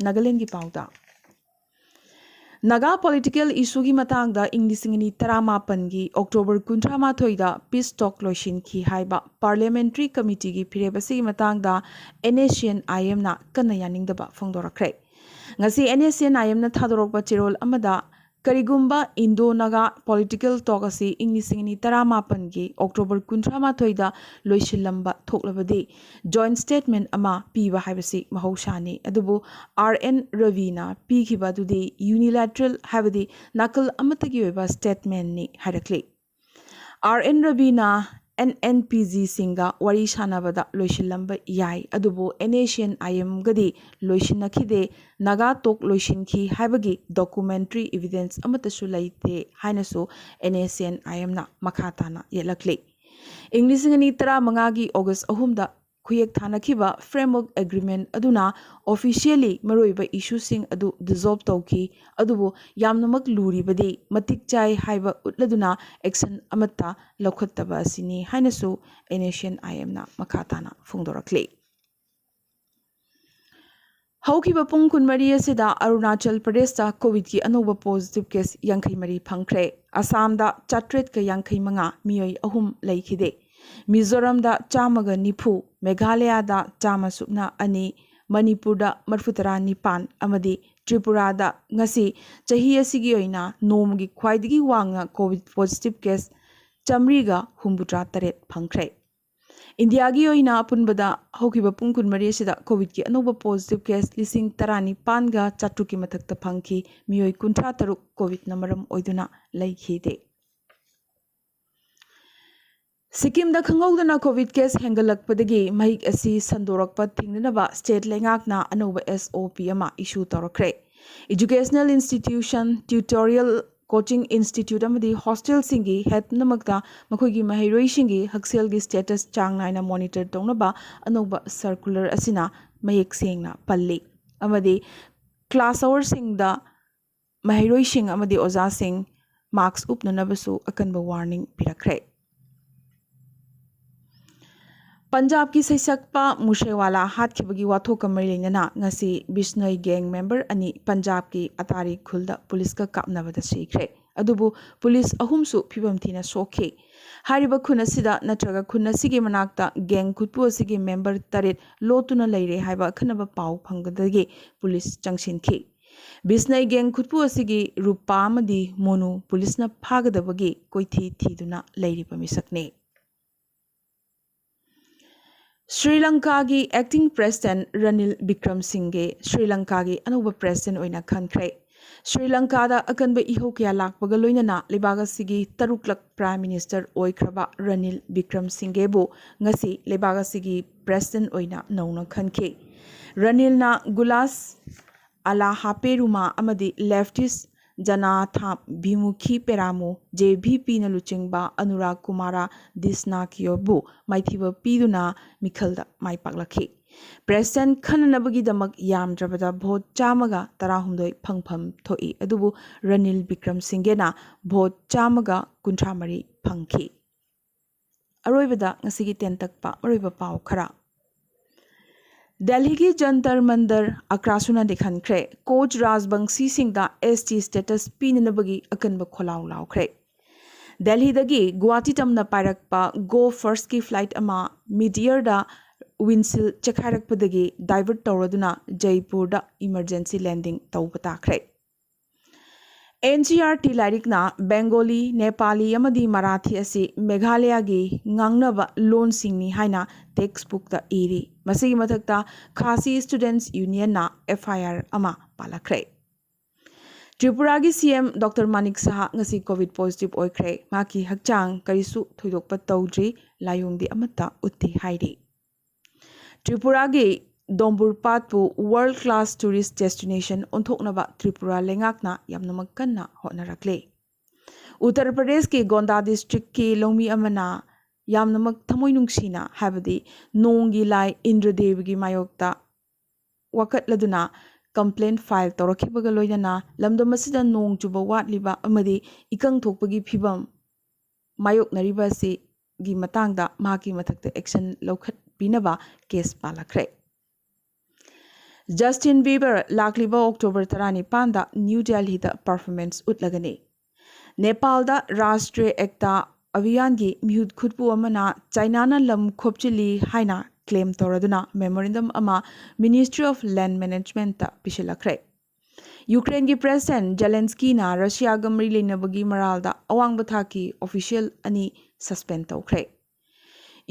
ꯅꯥꯒꯥꯂꯦꯟꯒꯤ ꯄꯥꯎꯗ, ꯅꯥꯒꯥ ꯄꯣꯂꯤꯇꯤꯀꯦꯜ ꯏꯁꯨꯒꯤ ꯃꯇꯥꯡꯗ ꯏꯪ ꯂꯤꯁꯤꯡ ꯑꯅꯤ ꯇꯔꯥꯃꯥꯄꯟꯒꯤ ꯑꯣꯛꯇꯣꯕꯔ ꯀꯨꯟꯊ꯭ꯔꯥ ꯃꯥꯊꯣꯏꯗ ꯄꯤꯁ ꯇꯣꯛ ꯂꯣꯏꯁꯤꯟꯈꯤ ꯍꯥꯏꯕ ꯄꯥꯔꯂꯤꯌꯥꯃꯦꯟꯇꯔꯤ ꯀꯃꯤꯇꯤꯒꯤ ꯐꯤꯔꯦꯞ ꯑꯁꯤꯒꯤ ꯃꯇꯥꯡꯗ ꯑꯦꯟ ꯑꯦꯁ ꯁꯤ ꯑꯦꯟ ꯑꯥꯏ ꯑꯦꯝꯅ ꯀꯟꯅ ꯌꯥꯅꯤꯡꯗꯕ ꯐꯣꯡꯗꯣꯔꯛꯈ꯭ꯔꯦ꯫ ꯉꯁꯤ ꯑꯦꯟ ꯑꯦꯁ ꯁꯤ ꯑꯦꯟ ꯑꯥꯏ ꯑꯦꯝꯅ ꯊꯥꯗꯣꯔꯛꯄ ꯆꯦꯔꯣꯜ ꯑꯃꯗ, ꯀꯔꯤꯒꯨꯝꯕ ꯏꯟꯗꯣ ꯅꯥꯒꯥ ꯄꯣꯂꯤꯇꯤꯀꯦꯜ ꯇꯣꯛ ꯑꯁꯤ ꯏꯪ ꯂꯤꯁꯤꯡ ꯑꯅꯤ ꯇꯔꯥꯃꯥꯄꯟꯒꯤ ꯑꯣꯛꯇꯣꯕꯔ ꯀꯨꯟꯊ꯭ꯔꯥ ꯃꯥꯊꯣꯏꯗ ꯂꯣꯏꯁꯤꯜꯂꯝꯕ ꯊꯣꯛꯂꯕꯗꯤ, ꯖꯣꯏꯟꯠ ꯁ꯭ꯇꯦꯠꯃꯦꯟꯠ ꯑꯃ ꯄꯤꯕ ꯍꯥꯏꯕꯁꯤ ꯃꯍꯧꯁꯥꯅꯤ꯫ ꯑꯗꯨꯕꯨ ꯑꯥꯔ ꯑꯦꯟ ꯔꯕꯤꯅ ꯄꯤꯈꯤꯕ ꯑꯗꯨꯗꯤ ꯌꯨꯅꯤꯂꯦꯇꯔꯦꯜ, ꯍꯥꯏꯕꯗꯤ ꯅꯥꯀꯜ ꯑꯃꯠꯇꯒꯤ ꯑꯣꯏꯕ ꯁ꯭ꯇꯦꯠꯃꯦꯟꯠꯅꯤ ꯍꯥꯏꯔꯛꯂꯤ꯫ ꯑꯥꯔ ꯑꯦꯟ ꯔꯕꯤꯅ ꯑꯦꯟ ꯑꯦꯟ ꯄꯤ ꯖꯤꯁꯤꯡꯒ ꯋꯥꯔꯤ ꯁꯥꯟꯅꯕꯗ ꯂꯣꯏꯁꯤꯜꯂꯝꯕ ꯌꯥꯏ, ꯑꯗꯨꯕꯨ ꯑꯦꯟ ꯑꯦꯁ ꯁꯤ ꯑꯦꯟ ꯑꯥꯏ ꯑꯦꯝꯒꯗꯤ ꯂꯣꯏꯁꯤꯟꯅꯈꯤꯗꯦ꯫ ꯅꯥꯒꯥ ꯇꯣꯛ ꯂꯣꯏꯁꯤꯟꯈꯤ ꯍꯥꯏꯕꯒꯤ ꯗꯣꯀꯨꯃꯦꯟꯇꯔꯤ ꯏꯕꯤꯗꯦꯟꯁ ꯑꯃꯠꯇꯁꯨ ꯂꯩꯇꯦ ꯍꯥꯏꯅꯁꯨ ꯑꯦꯟ ꯑꯦꯁ ꯁꯤ ꯑꯦꯟ ꯑꯥꯏ ꯑꯦꯝꯅ ꯃꯈꯥ ꯇꯥꯅ ꯌꯦꯠꯂꯛꯂꯤ꯫ ꯏꯪ ꯂꯤꯁꯤꯡ ꯑꯅꯤ ꯇꯔꯥꯃꯉꯥꯒꯤ ꯑꯣꯒꯁ ꯑꯍꯨꯝꯗ ꯈꯨꯌꯦꯛ ꯊꯥꯅꯈꯤꯕ ꯐ꯭ꯔꯦꯝꯋꯔꯛ ꯑꯦꯒ꯭ꯔꯤꯃꯦꯟꯠ ꯑꯗꯨꯅ ꯑꯣꯐꯤꯁꯤꯌꯦꯜꯂꯤ ꯃꯔꯨꯑꯣꯏꯕ ꯏꯁꯨꯁꯤꯡ ꯑꯗꯨ ꯗꯤꯖꯣꯜꯕ ꯇꯧꯈꯤ, ꯑꯗꯨꯕꯨ ꯌꯥꯝꯅꯃꯛ ꯂꯨꯔꯤꯕꯗꯤ ꯃꯇꯤꯛ ꯆꯥꯏ ꯍꯥꯏꯕ ꯎꯠꯂꯗꯨꯅ ꯑꯦꯛꯁꯟ ꯑꯃꯠꯇ ꯂꯧꯈꯠꯇꯕ ꯑꯁꯤꯅꯤ ꯍꯥꯏꯅꯁꯨ ꯑꯦꯟ ꯑꯦꯁ ꯁꯤ ꯑꯦꯟ ꯑꯥꯏ ꯑꯦꯝꯅ ꯃꯈꯥ ꯇꯥꯅ ꯐꯣꯡꯗꯣꯔꯛꯂꯤ꯫ ꯍꯧꯈꯤꯕ ꯄꯨꯡ ꯀꯨꯟꯃꯔꯤ ꯑꯁꯤꯗ ꯑꯔꯨꯅꯥꯆꯜ ꯄ꯭ꯔꯗꯦꯁꯇ ꯀꯣꯚꯤꯗꯀꯤ ꯑꯅꯧꯕ ꯄꯣꯖꯤꯇꯤꯚ ꯀꯦꯁ ꯌꯥꯡꯈꯩ ꯃꯔꯤ ꯐꯪꯈ꯭ꯔꯦ꯫ ꯑꯁꯥꯝꯗ ꯆꯥꯇ꯭ꯔꯦꯠꯀ ꯌꯥꯡꯈꯩ ꯃꯉꯥ, ꯃꯤꯑꯣꯏ ꯑꯍꯨꯝ ꯂꯩꯈꯤꯗꯦ꯫ ꯃꯤꯖꯣꯔꯥꯝꯗ ꯆꯥꯝꯃꯒ ꯅꯤꯐꯨ, ꯃꯦꯘꯥꯂꯌꯥꯗ ꯆꯥꯝꯃ ꯁꯨꯞꯅ ꯑꯅꯤ, ꯃꯅꯤꯄꯨꯔꯗ ꯃꯔꯤꯐꯨꯇꯔꯥ ꯅꯤꯄꯥꯟ ꯑꯃꯗꯤ ꯇ꯭ꯔꯤꯄꯨꯔꯥꯗ ꯉꯁꯤ ꯆꯍꯤ ꯑꯁꯤꯒꯤ ꯑꯣꯏꯅ ꯅꯣꯡꯃꯒꯤ ꯈ꯭ꯋꯥꯏꯗꯒꯤ ꯋꯥꯡꯅ ꯀꯣꯚꯤꯗ ꯄꯣꯖꯤꯇꯤꯚ ꯀꯦꯁ ꯆꯥꯃꯔꯤꯒ ꯍꯨꯝꯐꯨꯇꯔꯥ ꯇꯔꯦꯠ ꯐꯪꯈ꯭ꯔꯦ꯫ ꯏꯟꯗꯤꯌꯥꯒꯤ ꯑꯣꯏꯅ ꯑꯄꯨꯟꯕꯗ ꯍꯧꯈꯤꯕ ꯄꯨꯡ ꯀꯨꯟꯃꯔꯤ ꯑꯁꯤꯗ ꯀꯣꯚꯤꯗꯀꯤ ꯑꯅꯧꯕ ꯄꯣꯖꯤꯇꯤꯚ ꯀꯦꯁ ꯂꯤꯁꯤꯡ ꯇꯔꯥꯅꯤꯄꯥꯟꯒ ꯆꯥꯇ꯭ꯔꯨꯛꯀꯤ ꯃꯊꯛꯇ ꯐꯪꯈꯤ꯫ ꯃꯤꯑꯣꯏ ꯀꯨꯟꯊ꯭ꯔꯥ ꯇꯔꯨꯛ ꯀꯣꯚꯤꯗꯅ ꯃꯔꯝ ꯑꯣꯏꯗꯨꯅ ꯂꯩꯈꯤꯗꯦ꯫ ꯁꯤꯛꯀꯤꯝꯗ ꯈꯪꯍꯧꯗꯅ ꯀꯣꯚꯤꯗ ꯀꯦꯁ ꯍꯦꯟꯒꯠꯂꯛꯄꯗꯒꯤ ꯃꯍꯤꯛ ꯑꯁꯤ ꯁꯟꯗꯣꯔꯛꯄ ꯊꯤꯡꯅꯅꯕ ꯁ꯭ꯇꯦꯠ ꯂꯩꯉꯥꯛꯅ ꯑꯅꯧꯕ ꯑꯦꯁ ꯑꯣ ꯄꯤ ꯑꯃ ꯏꯁꯨ ꯇꯧꯔꯛꯈ꯭ꯔꯦ꯫ Educational institution, tutorial coaching institute ꯑꯃꯗꯤ ꯍꯣꯁꯇꯦꯜꯁꯤꯡꯒꯤ ꯍꯦꯗ ꯄꯨꯝꯅꯃꯛꯇ ꯃꯈꯣꯏꯒꯤ ꯃꯍꯩꯔꯣꯏꯁꯤꯡꯒꯤ ꯍꯛꯁꯦꯜꯒꯤ ꯁ꯭ꯇꯦꯇꯁ ꯆꯥꯡ ꯅꯥꯏꯅ ꯃꯣꯅꯤꯇꯔ ꯇꯧꯅꯕ ꯑꯅꯧꯕ ꯁꯔꯀꯨꯂꯔ ꯑꯁꯤꯅ ꯃꯌꯦꯛ ꯁꯦꯡꯅ ꯄꯜꯂꯤ꯫ ꯑꯃꯗꯤ ꯀ꯭ꯂꯥꯁ ꯑꯋꯥꯔꯁꯤꯡꯗ ꯃꯍꯩꯔꯣꯏꯁꯤꯡ ꯑꯃꯗꯤ ꯑꯣꯖꯥꯁꯤꯡ ꯃꯥꯁ꯭ꯛ ꯎꯞꯅꯅꯕꯁꯨ ꯑꯀꯟꯕ ꯋꯥꯔꯅꯤꯡ ꯄꯤꯔꯛꯈ꯭ꯔꯦ꯫ ꯄꯟꯖꯥꯕꯀꯤ ꯁꯩꯁꯛꯄ ꯃꯨꯁꯦꯋꯥꯂꯥ ꯍꯥꯠꯈꯤꯕꯒꯤ ꯋꯥꯊꯣꯛꯀ ꯃꯔꯤ ꯂꯩꯅꯅ ꯉꯁꯤ ꯕꯤꯁꯅꯣꯏ ꯒꯦꯡ ꯃꯦꯝꯕꯔ ꯑꯅꯤ ꯄꯟꯖꯥꯕꯀꯤ ꯑꯇꯥꯔꯤ ꯈꯨꯜꯗ ꯄꯨꯂꯤꯁꯀ ꯀꯥꯞꯅꯕꯗ ꯁꯤꯈ꯭ꯔꯦ꯫ ꯑꯗꯨꯕꯨ ꯄꯨꯂꯤꯁ ꯑꯍꯨꯝꯁꯨ ꯐꯤꯚꯝ ꯊꯤꯅ ꯁꯣꯛꯈꯤ꯫ ꯍꯥꯏꯔꯤꯕ ꯈꯨꯟ ꯑꯁꯤꯗ ꯅꯠꯇ꯭ꯔꯒ ꯈꯨꯟ ꯑꯁꯤꯒꯤ ꯃꯅꯥꯛꯇ ꯒꯦꯡ ꯈꯨꯠꯄꯨ ꯑꯁꯤꯒꯤ ꯃꯦꯝꯕꯔ ꯇꯔꯦꯠ ꯂꯣꯠꯇꯨꯅ ꯂꯩꯔꯦ ꯍꯥꯏꯕ ꯑꯈꯟꯅꯕ ꯄꯥꯎ ꯐꯪꯕꯗꯒꯤ ꯄꯨꯂꯤꯁ ꯆꯪꯁꯤꯟꯈꯤ꯫ ꯕꯤꯁꯅꯩ ꯒꯦꯡ ꯈꯨꯠꯄꯨ ꯑꯁꯤꯒꯤ ꯔꯨꯄꯥ ꯑꯃꯗꯤ ꯃꯣꯅꯨ ꯄꯨꯂꯤꯁꯅ ꯐꯥꯒꯗꯕꯒꯤ ꯀꯣꯏꯊꯤ ꯊꯤꯗꯨꯅ ꯂꯩꯔꯤꯕ ꯃꯤꯁꯛꯅꯤ꯫ ꯁ꯭ꯔꯤ ꯂꯪꯀꯥꯒꯤ ꯑꯦꯛꯇꯤꯡ ꯄ꯭ꯔꯦꯁꯤꯗꯦꯟꯠ ꯔꯅꯤꯜ ꯕꯤꯀ꯭ꯔꯝ ꯁꯤꯡꯒꯦ ꯁ꯭ꯔꯤ ꯂꯪꯀꯥꯒꯤ ꯑꯅꯧꯕ ꯄ꯭ꯔꯦꯁꯤꯗꯦꯟꯠ ꯑꯣꯏꯅ ꯈꯟꯈ꯭ꯔꯦ꯫ ꯁ꯭ꯔꯤ ꯂꯪꯀꯥꯗ ꯑꯀꯟꯕ ꯏꯍꯧ ꯀꯌꯥ ꯂꯥꯛꯄꯒ ꯂꯣꯏꯅꯅ ꯂꯩꯕꯥꯛ ꯑꯁꯤꯒꯤ ꯇꯔꯨꯛꯂꯛ ꯄ꯭ꯔꯥꯏꯝ ꯃꯤꯅꯤꯁꯇꯔ ꯑꯣꯏꯈ꯭ꯔꯕ ꯔꯅꯤꯜ ꯕꯤꯀ꯭ꯔꯝ ꯁꯤꯡꯒꯦꯕꯨ ꯉꯁꯤ ꯂꯩꯕꯥꯛ ꯑꯁꯤꯒꯤ ꯄ꯭ꯔꯦꯁꯤꯗꯦꯟꯠ ꯑꯣꯏꯅ ꯅꯧꯅ ꯈꯟꯈꯤ꯫ ꯔꯅꯤꯜꯅ ꯒꯨꯂꯥꯁ ꯑꯂꯥ ꯍꯥꯄꯦꯔꯨꯃꯥ ꯑꯃꯗꯤ ꯂꯦꯐꯇꯤꯁ ꯖꯅꯥꯊꯥ ꯚꯤꯃꯨꯈꯤ ꯄꯦꯔꯥꯃꯨ, ꯖꯦ ꯚꯤ ꯄꯤꯅ ꯂꯨꯆꯤꯡꯕ ꯑꯅꯨꯔꯥꯒ ꯀꯨꯃꯥꯔꯥ ꯗꯤꯁꯅꯥꯀꯤꯌꯣꯕꯨ ꯃꯥꯏꯊꯤꯕ ꯄꯤꯗꯨꯅ ꯃꯤꯈꯜꯗ ꯃꯥꯏ ꯄꯥꯛꯂꯛꯈꯤ꯫ ꯄ꯭ꯔꯦꯁꯤꯗꯦꯟꯠ ꯈꯟꯅꯅꯕꯒꯤꯗꯃꯛ ꯌꯥꯝꯗ꯭ꯔꯕꯗ ꯚꯣꯠ ꯆꯥꯝꯃꯒ ꯇꯔꯥꯍꯨꯝꯗꯣꯏ ꯐꯪꯐꯝ ꯊꯣꯛꯏ, ꯑꯗꯨꯕꯨ ꯔꯅꯤꯜ ꯕꯤꯀ꯭ꯔꯝ ꯁꯤꯡꯒꯦꯅ ꯚꯣꯠ ꯆꯥꯝꯃꯒ ꯀꯨꯟꯊ꯭ꯔꯥ ꯃꯔꯤ ꯐꯪꯈꯤ꯫ ꯑꯔꯣꯏꯕꯗ ꯉꯁꯤꯒꯤ ꯇꯦꯟꯇꯛꯄ ꯃꯔꯨꯑꯣꯏꯕ ꯄꯥꯎ ꯈꯔ꯫ ꯗꯦꯜꯍꯤꯒꯤ ꯖꯟꯇꯔ ꯃꯟꯇꯔ ꯑꯀ꯭ꯔꯥꯁꯨꯅꯗꯤ ꯈꯟꯈ꯭ꯔꯦ꯫ ꯀꯣꯆ ꯔꯥꯖꯕꯪꯁꯤꯁꯤꯡꯗ ꯑꯦꯁ ꯇꯤ ꯁ꯭ꯇꯦꯇꯁ ꯄꯤꯅꯅꯕꯒꯤ ꯑꯀꯟꯕ ꯈꯣꯜꯂꯥꯎ ꯂꯥꯎꯈ꯭ꯔꯦ꯫ ꯗꯦꯜꯍꯤꯗꯒꯤ ꯒꯨꯋꯥꯍꯥꯇꯤ ꯇꯝꯅ ꯄꯥꯏꯔꯛꯄ ꯒꯣ ꯐꯥꯔꯁꯠꯀꯤ ꯐ꯭ꯂꯥꯏꯠ ꯑꯃ ꯃꯤꯗ ꯏꯌꯔꯗ ꯋꯤꯟꯁꯤꯜ ꯆꯦꯈꯥꯏꯔꯛꯄꯗꯒꯤ ꯗꯥꯏꯚꯔꯠ ꯇꯧꯔꯗꯨꯅ ꯖꯩꯄꯨꯔꯗ ꯏꯃꯔꯖꯦꯟꯁꯤ ꯂꯦꯟꯗꯤꯡ ꯇꯧꯕ ꯇꯥꯈ꯭ꯔꯦ꯫ ꯑꯦꯟ ꯁꯤ ꯏ ꯑꯥꯔ ꯇꯤ ꯂꯥꯏꯔꯤꯛꯅ ꯕꯦꯡꯒꯣꯂꯤ, ꯅꯦꯄꯥꯂꯤ ꯑꯃꯗꯤ ꯃꯔꯥꯊꯤ ꯑꯁꯤ ꯃꯦꯘꯥꯂꯌꯥꯒꯤ ꯉꯥꯡꯅꯕ ꯂꯣꯟꯁꯤꯡꯅꯤ ꯍꯥꯏꯅ ꯇꯦꯛꯁ ꯕꯨꯛꯇ ꯏꯔꯤ꯫ ꯃꯁꯤꯒꯤ ꯃꯊꯛꯇ ꯈꯥꯁꯤ ꯁ꯭ꯇꯨꯗꯦꯟꯠꯁ ꯌꯨꯅꯤꯌꯟꯅ ꯑꯦꯐ ꯑꯥꯏ ꯑꯥꯔ ꯑꯃ ꯄꯥꯜꯂꯛꯈ꯭ꯔꯦ꯫ ꯇ꯭ꯔꯤꯄꯨꯔꯥꯒꯤ ꯁꯤ ꯑꯦꯝ ꯗꯣꯛꯇꯔ ꯃꯥꯅꯤꯛ ꯁꯍꯥ ꯉꯁꯤ ꯀꯣꯚꯤꯗ ꯄꯣꯖꯤꯇꯤꯚ ꯑꯣꯏꯈ꯭ꯔꯦ꯫ ꯃꯍꯥꯛꯀꯤ ꯍꯛꯆꯥꯡ ꯀꯔꯤꯁꯨ ꯊꯣꯏꯗꯣꯛꯄ ꯇꯧꯗ꯭ꯔꯤ, ꯂꯥꯏꯑꯣꯡꯗꯤ ꯑꯃꯠꯇ ꯎꯠꯇꯦ ꯍꯥꯏꯔꯤ꯫ ꯇ꯭ꯔꯤꯄꯨꯔꯥꯒꯤ ꯗꯣꯝꯕꯨꯔ ꯄꯥꯠꯄꯨ ꯋꯥꯔꯜꯗ ꯀ꯭ꯂꯥꯁ ꯇꯨꯔꯤꯁ ꯗꯦꯁꯇꯤꯅꯦꯁꯟ ꯑꯣꯟꯊꯣꯛꯅꯕ ꯇ꯭ꯔꯤꯄꯨꯔꯥ ꯂꯩꯉꯥꯛꯅ ꯌꯥꯝꯅꯃꯛ ꯀꯟꯅ ꯍꯣꯠꯅꯔꯛꯂꯤ꯫ ꯎꯠꯇꯔ ꯄ꯭ꯔꯗꯦꯁꯀꯤ ꯒꯣꯟꯗꯥ ꯗꯤꯁꯇ꯭ꯔꯤꯛꯀꯤ ꯂꯧꯃꯤ ꯑꯃꯅ ꯌꯥꯝꯅꯃꯛ ꯊꯃꯣꯏ ꯅꯨꯡꯁꯤꯅ, ꯍꯥꯏꯕꯗꯤ ꯅꯣꯡꯒꯤ ꯂꯥꯏ ꯏꯟꯗ꯭ꯔꯗꯦꯕꯒꯤ ꯃꯥꯌꯣꯛꯇ ꯋꯥꯀꯠꯂꯗꯨꯅ ꯀꯝꯄ꯭ꯂꯦꯟ ꯐꯥꯏꯜ ꯇꯧꯔꯛꯈꯤꯕꯒ ꯂꯣꯏꯅꯅ ꯂꯝꯗꯝ ꯑꯁꯤꯗ ꯅꯣꯡ ꯆꯨꯕ ꯋꯥꯠꯂꯤꯕ ꯑꯃꯗꯤ ꯏꯀꯪ ꯊꯣꯛꯄꯒꯤ ꯐꯤꯚꯝ ꯃꯥꯌꯣꯛꯅꯔꯤꯕ ꯑꯁꯤꯒꯤ ꯃꯇꯥꯡꯗ ꯃꯍꯥꯛꯀꯤ ꯃꯊꯛꯇ ꯑꯦꯛꯁꯟ ꯂꯧꯈꯠꯄꯤꯅꯕ ꯀꯦꯁ ꯄꯥꯜꯂꯛꯈ꯭ꯔꯦ꯫ ꯖꯁꯇꯤꯟ ꯕꯤꯕꯔ ꯂꯥꯛꯂꯤꯕ ꯑꯣꯛꯇꯣꯕꯔ ꯇꯔꯥꯅꯤꯄꯥꯟꯗ ꯅ꯭ꯌꯨ ꯗꯦꯜꯍꯤꯗ ꯄꯔꯐꯣꯔꯃꯦꯟꯁ ꯎꯠꯂꯒꯅꯤ꯫ ꯅꯦꯄꯥꯜꯗ ꯔꯥꯁꯇ꯭ꯔꯤꯌ ꯑꯦꯛꯇꯥ ꯑꯚꯤꯌꯥꯟꯒꯤ ꯃꯤꯍꯨꯠ ꯈꯨꯠꯄꯨ ꯑꯃꯅ ꯆꯥꯏꯅꯥꯅ ꯂꯝ ꯈꯣꯞꯆꯤꯜꯂꯤ ꯍꯥꯏꯅ ꯀ꯭ꯂꯦꯝ ꯇꯧꯔꯗꯨꯅ ꯃꯦꯃꯣꯔꯦꯟꯗꯝ ꯑꯃ ꯃꯤꯅꯤꯁꯇ꯭ꯔꯤ ꯑꯣꯐ ꯂꯦꯟꯗ ꯃꯦꯅꯦꯖꯃꯦꯟꯠꯇ ꯄꯤꯁꯤꯜꯂꯛꯈ꯭ꯔꯦ꯫ ꯌꯨꯀ꯭ꯔꯦꯟꯒꯤ ꯄ꯭ꯔꯦꯁꯤꯗꯦꯟꯠ ꯖꯦꯂꯦꯟꯁꯀꯤꯅ ꯔꯁꯤꯌꯥꯒ ꯃꯔꯤ ꯂꯩꯅꯕꯒꯤ ꯃꯔꯥꯜꯗ ꯑꯋꯥꯡꯕ ꯊꯥꯛꯀꯤ ꯑꯣꯐꯤꯁꯤꯌꯦꯜ ꯑꯅꯤ ꯁꯁꯄꯦꯟ ꯇꯧꯈ꯭ꯔꯦ꯫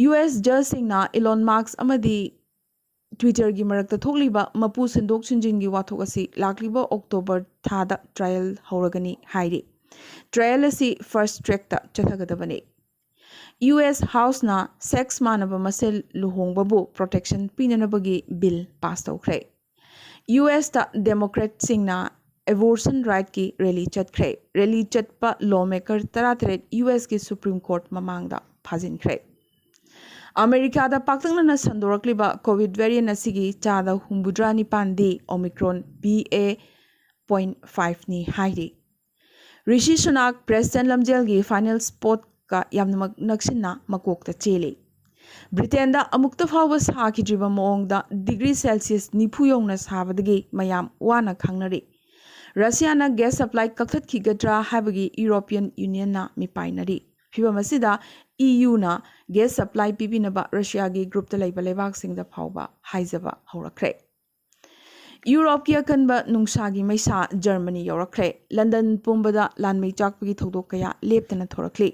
ꯌꯨ ꯑꯦꯁ ꯖꯖꯁꯤꯡꯅ ꯏꯂꯣꯟ ꯃꯥꯁ꯭ꯛ ꯑꯃꯗꯤ ꯇ꯭ꯋꯤꯇꯔꯒꯤ ꯃꯔꯛꯇ ꯊꯣꯛꯂꯤꯕ ꯃꯄꯨ ꯁꯤꯟꯗꯣꯛ ꯁꯤꯟꯖꯤꯟꯒꯤ ꯋꯥꯊꯣꯛ ꯑꯁꯤ ꯂꯥꯛꯂꯤꯕ ꯑꯣꯛꯇꯣꯕꯔ ꯊꯥꯗ ꯇ꯭ꯔꯥꯏꯌꯦꯜ ꯍꯧꯔꯒꯅꯤ ꯍꯥꯏꯔꯤ꯫ ꯇ꯭ꯔꯥꯏꯌꯦꯜ ꯑꯁꯤ ꯐꯥꯁ꯭ꯠ ꯇ꯭ꯔꯦꯛꯇ ꯆꯠꯊꯒꯗꯕꯅꯤ꯫ ꯌꯨ ꯑꯦꯁ ꯍꯥꯎꯁꯅ ꯁꯦꯛꯁ ꯃꯥꯟꯅꯕ ꯃꯁꯦꯜ ꯂꯨꯍꯣꯡꯕꯕꯨ ꯄ꯭ꯔꯣꯇꯦꯛꯁꯟ ꯄꯤꯅꯅꯕꯒꯤ ꯕꯤꯜ ꯄꯥꯁ ꯇꯧꯈ꯭ꯔꯦ꯫ ꯌꯨ ꯑꯦꯁꯇ ꯗꯦꯃꯣꯀ꯭ꯔꯦꯠꯁꯤꯡꯅ ꯑꯦꯕꯣꯔꯁꯟ ꯔꯥꯏꯠꯀꯤ ꯔꯦꯂꯤ ꯆꯠꯈ꯭ꯔꯦ꯫ ꯔꯦꯂꯤ ꯆꯠꯄ ꯂꯣ ꯃꯦꯀꯔ ꯇꯔꯥꯇꯔꯦꯠ ꯌꯨ ꯑꯦꯁꯀꯤ ꯁꯨꯄ꯭ꯔꯤꯝ ꯀꯣꯔꯠ ꯃꯃꯥꯡꯗ ꯐꯥꯖꯤꯟꯈ꯭ꯔꯦ꯫ ꯑꯃꯦꯔꯤꯀꯥꯗ ꯄꯥꯛꯇꯛꯅꯅ ꯁꯟꯗꯣꯔꯛꯂꯤꯕ ꯀꯣꯚꯤꯗ ꯚꯦꯔꯤꯌꯦꯟꯠ ꯑꯁꯤꯒꯤ ꯆꯥꯗ ꯍꯨꯝꯐꯨꯇꯔꯥ ꯅꯤꯄꯥꯟꯗꯤ ꯑꯣꯃꯤꯀ꯭ꯔꯣꯟ ꯕꯤ ꯑꯦ ꯄꯣꯏꯟꯠ ꯐꯥꯏꯚꯅꯤ ꯍꯥꯏꯔꯤ꯫ ꯔꯤꯁꯤ ꯁꯨꯅꯥꯛ ꯄ꯭ꯔꯦꯁꯤꯗꯦꯟꯠ ꯂꯝꯖꯦꯜꯒꯤ ꯐꯥꯏꯅꯦꯜ ꯁ꯭ꯄꯣꯠꯀ ꯌꯥꯝꯅꯃꯛ ꯅꯛꯁꯤꯟꯅ ꯃꯀꯣꯛꯇ ꯆꯦꯜꯂꯤ꯫ ꯕ꯭ꯔꯤꯇꯦꯟꯗ ꯑꯃꯨꯛꯇ ꯐꯥꯎꯕ ꯁꯥꯈꯤꯗ꯭ꯔꯤꯕ ꯃꯑꯣꯡꯗ ꯗꯤꯒ꯭ꯔꯤ ꯁꯦꯜꯁꯤꯌꯁ ꯅꯤꯐꯨ ꯌꯧꯅ ꯁꯥꯕꯗꯒꯤ ꯃꯌꯥꯝ ꯋꯥꯅ ꯈꯥꯡꯅꯔꯤ꯫ ꯔꯁꯤꯌꯥꯅ ꯒ꯭ꯌꯥꯁ ꯁꯄ꯭ꯂꯥꯏ ꯀꯛꯊꯠꯈꯤꯒꯗ꯭ꯔꯥ ꯍꯥꯏꯕꯒꯤ ꯌꯨꯔꯣꯄꯤꯌꯟ ꯌꯨꯅꯤꯌꯟꯅ ꯃꯤꯄꯥꯏꯅꯔꯤ꯫ ꯐꯤꯚꯝ ꯑꯁꯤꯗ ꯏ ꯌꯨꯅ ꯒ꯭ꯌꯥꯁ ꯁꯄ꯭ꯂꯥꯏ ꯄꯤꯕꯤꯅꯕ ꯔꯁꯤꯌꯥꯒꯤ ꯒ꯭ꯔꯨꯞꯇ ꯂꯩꯕ ꯂꯩꯕꯥꯛꯁꯤꯡꯗ ꯐꯥꯎꯕ ꯍꯥꯏꯖꯕ ꯍꯧꯔꯛꯈ꯭ꯔꯦ꯫ ꯌꯨꯔꯣꯞꯀꯤ ꯑꯀꯟꯕ ꯅꯨꯡꯁꯥꯒꯤ ꯃꯩꯁꯥ ꯖꯔꯃꯅꯤ ꯌꯧꯔꯛꯈ꯭ꯔꯦ꯫ ꯂꯟꯗꯟ ꯄꯨꯝꯕꯗ ꯂꯥꯟꯃꯩ ꯆꯥꯛꯄꯒꯤ ꯊꯧꯗꯣꯛ ꯀꯌꯥ ꯂꯦꯞꯇꯅ ꯊꯣꯔꯛꯂꯤ꯫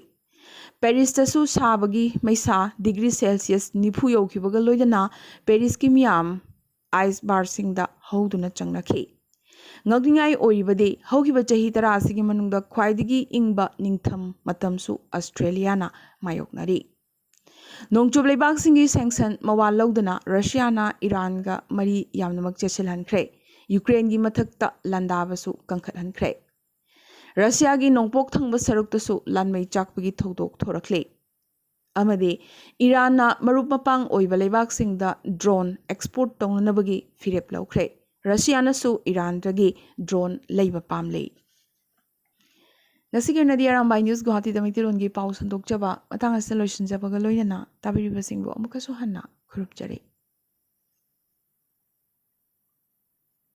ꯄꯦꯔꯤꯁꯇꯁꯨ ꯁꯥꯕꯒꯤ ꯃꯩꯁꯥ ꯗꯤꯒ꯭ꯔꯤ ꯁꯦꯜꯁꯤꯌꯁ ꯅꯤꯐꯨ ꯌꯧꯈꯤꯕꯒ ꯂꯣꯏꯅꯅ ꯄꯦꯔꯤꯁꯀꯤ ꯃꯤꯌꯥꯝ ꯑꯥꯏꯁ ꯕꯥꯔꯁꯤꯡꯗ ꯍꯧꯗꯨꯅ ꯆꯪꯅꯈꯤ꯫ ꯉꯛꯅꯤꯡꯉꯥꯏ ꯑꯣꯏꯔꯤꯕꯗꯤ, ꯍꯧꯈꯤꯕ ꯆꯍꯤ ꯇꯔꯥ ꯑꯁꯤꯒꯤ ꯃꯅꯨꯡꯗ ꯈ꯭ꯋꯥꯏꯗꯒꯤ ꯏꯪꯕ ꯅꯤꯡꯊꯝ ꯃꯇꯝꯁꯨ ꯑꯁꯇ꯭ꯔꯦꯂꯤꯌꯥꯅ ꯃꯥꯌꯣꯛꯅꯔꯤ꯫ ꯅꯣꯡꯆꯨꯞ ꯂꯩꯕꯥꯛꯁꯤꯡꯒꯤ ꯁꯦꯡꯁꯟ ꯃꯋꯥ ꯂꯧꯗꯅ ꯔꯁꯤꯌꯥꯅ ꯏꯔꯥꯟꯒ ꯃꯔꯤ ꯌꯥꯝꯅꯃꯛ ꯆꯦꯠꯁꯤꯜꯍꯟꯈ꯭ꯔꯦ꯫ ꯌꯨꯀ꯭ꯔꯦꯟꯒꯤ ꯃꯊꯛꯇ ꯂꯥꯟꯗꯥꯕꯁꯨ ꯀꯟꯈꯠꯍꯟꯈ꯭ꯔꯦ꯫ ꯔꯁꯤꯌꯥꯒꯤ ꯅꯣꯡꯄꯣꯛ ꯊꯪꯕ ꯁꯔꯨꯛꯇꯁꯨ ꯂꯥꯟꯃꯩ ꯆꯥꯛꯄꯒꯤ ꯊꯧꯗꯣꯛ ꯊꯣꯔꯛꯂꯦ꯫ ꯑꯃꯗꯤ ꯏꯔꯥꯟꯅ ꯃꯔꯨꯞ ꯃꯄꯥꯡ ꯑꯣꯏꯕ ꯂꯩꯕꯥꯛꯁꯤꯡꯗ ꯗ꯭ꯔꯣꯟ ꯑꯦꯛꯁꯄꯣꯔꯠ ꯇꯧꯅꯅꯕꯒꯤ ꯐꯤꯔꯦꯞ ꯂꯧꯈ꯭ꯔꯦ꯫ ꯔꯁꯤꯌꯥꯅꯁꯨ ꯏꯔꯥꯟꯗꯒꯤ ꯗ꯭ꯔꯣꯟ ꯂꯩꯕ ꯄꯥꯝꯂꯤ꯫ ꯉꯁꯤꯒꯤ ꯑꯣꯏꯅꯗꯤ ꯑꯔꯥꯝꯕꯥꯏ ꯅ꯭ꯌꯨꯁ ꯒꯨꯋꯥꯍꯥꯇꯤꯗ ꯃꯩꯇꯩꯂꯣꯟꯒꯤ ꯄꯥꯎ ꯁꯟꯗꯣꯛꯆꯕ ꯃꯇꯥꯡ ꯑꯁꯤꯗ ꯂꯣꯏꯁꯤꯟꯖꯕꯒ ꯂꯣꯏꯅꯅ ꯇꯥꯕꯤꯔꯤꯕꯁꯤꯡꯕꯨ ꯑꯃꯨꯛꯀꯁꯨ ꯍꯟꯅ ꯈꯨꯔꯨꯝꯖꯔꯤ꯫